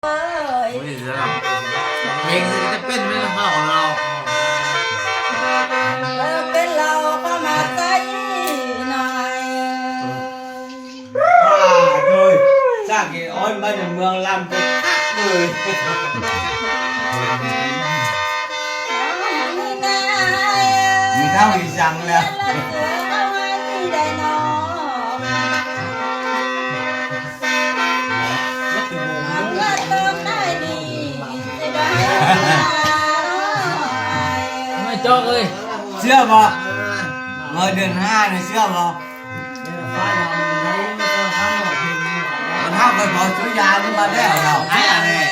ເອີຍ ໂອ້ຍ ເພງຊິເປັນແມ່ນເຮົາເນາະ ເອີ ເປັນເຫຼົ່າກໍມາໃສ່ໜ້ອຍ ໂອ້ຍ ສາກກິນອ້ອຍມາຈາກເມືອງລຳ ເອີຍ ມີເທົ່າອີສັງແລ້ວ ໄມ້ຈອກເອີຍ ເຊື່ອບໍ່? ເມື່ອເດືອນຫ້ານີ້ເຊື່ອບໍ່? ມັນເຮົາໄປເຜົາສຸຢານີ້ມາແລ້ວເນາະ ໃຫ້ອັນນີ້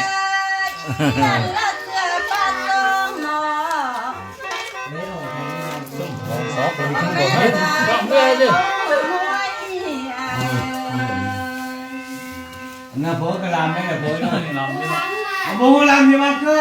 ນະໂພກະລາມແມ່ນະໂພຍເນາະ ລຳເນາະ ອາ ບໍ່ຮູ້ລຳຢູ່ມາເກີ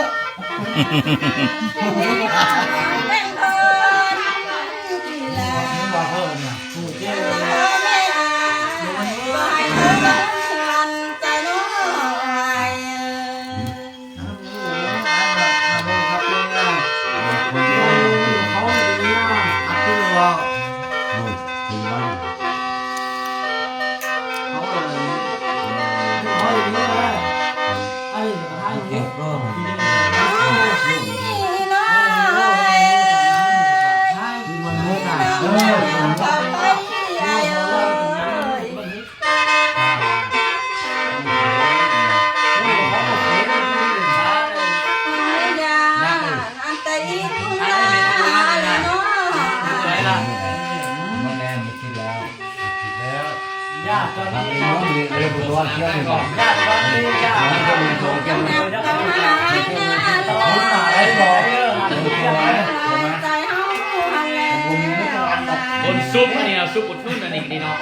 ຄົນຊຸບອັນນີ້ເນາະ ຊຸບອຸດໜູນອັນນີ້ເນາະ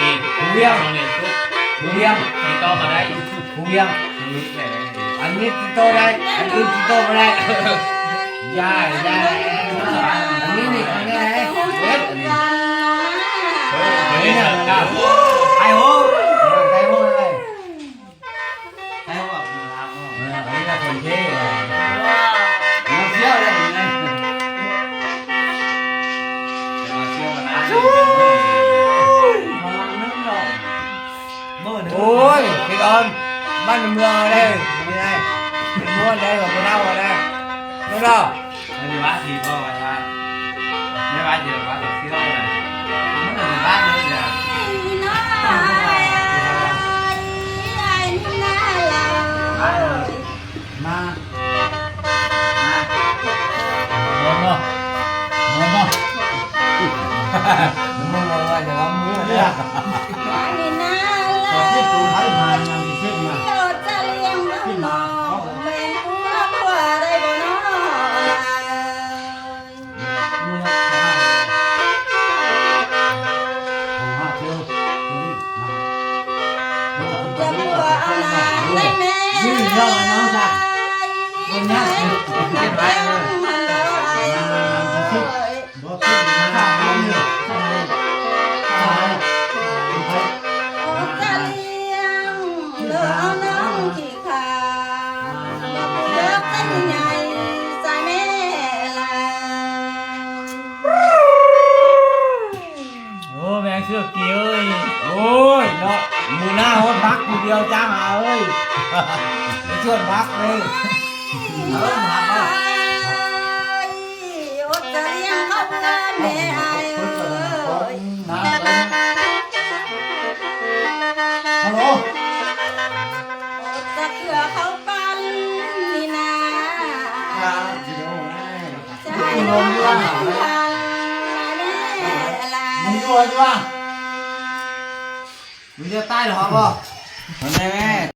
ນີ້ ຜູ້ວຽງ ນີ້ຊຸບ ຜູ້ວຽງ ຕິດຕໍ່ມາໄດ້ ຜູ້ວຽງ ອັນນີ້ຕິດຕໍ່ໄດ້ ອັນອື່ນຕິດຕໍ່ບໍ່ໄດ້ ຢ່າ ຢ່າ ອັນນີ້ນີ້ ອັນນີ້ ເຮັດ ອັນນີ້ ເອີ ເຮັດ ໄອ້ໂຫ ໄອ້ໂຫ ໄອ້ໂຫ ເອີ ອັນນີ້ກໍຄົນເທ່ ເອີ ເອົາສ່ຽວເລີຍ ເອົາສ່ຽວມານະ ໂອ້ຍ ພີ່ອອນ ບ້ານເມືອງເຮົາເດ້ ເປັນມ້ວນໄດ້ ບໍ່ເຖົ້າໄດ້ ແມ່ນບໍ່? ໄດ້ວ່າດີບໍ່ວ່າທ່ານ ໄດ້ວ່າດີວ່າເຈົ້າເຊື່ອນະ ມັນເປັນບ້ານເລີຍນະ ມາ ມາ ມາ ມາ ມາ ມາ ມາ ໂອ້ ແມງເສືອກີເອີຍ ໂອ້ຍເນາະ ມື້ໜ້າຮອດບັກຜູ້ດຽວຈ້າມາເອີຍ ໄປສວນຜັກເລີຍ ເອີ ມາ ມາ ອດຈະລ້ຽງເຂົ້າເຮືອນແດ່ອ້າຍເອີຍ ຮັລໂຫຼ ອດຈະເກືອເຂົ້າປັ່ນນີ້ນາ ຈະໃຫ້ນ້ອງເຂົ້າປັ່ນແດ່ຫຼາຍ ມຶງຢູ່ ຢູ່ວ່າ ມຶງຈະຕາຍເຫຼືອບໍ່? ມັນໄດ້ແມ່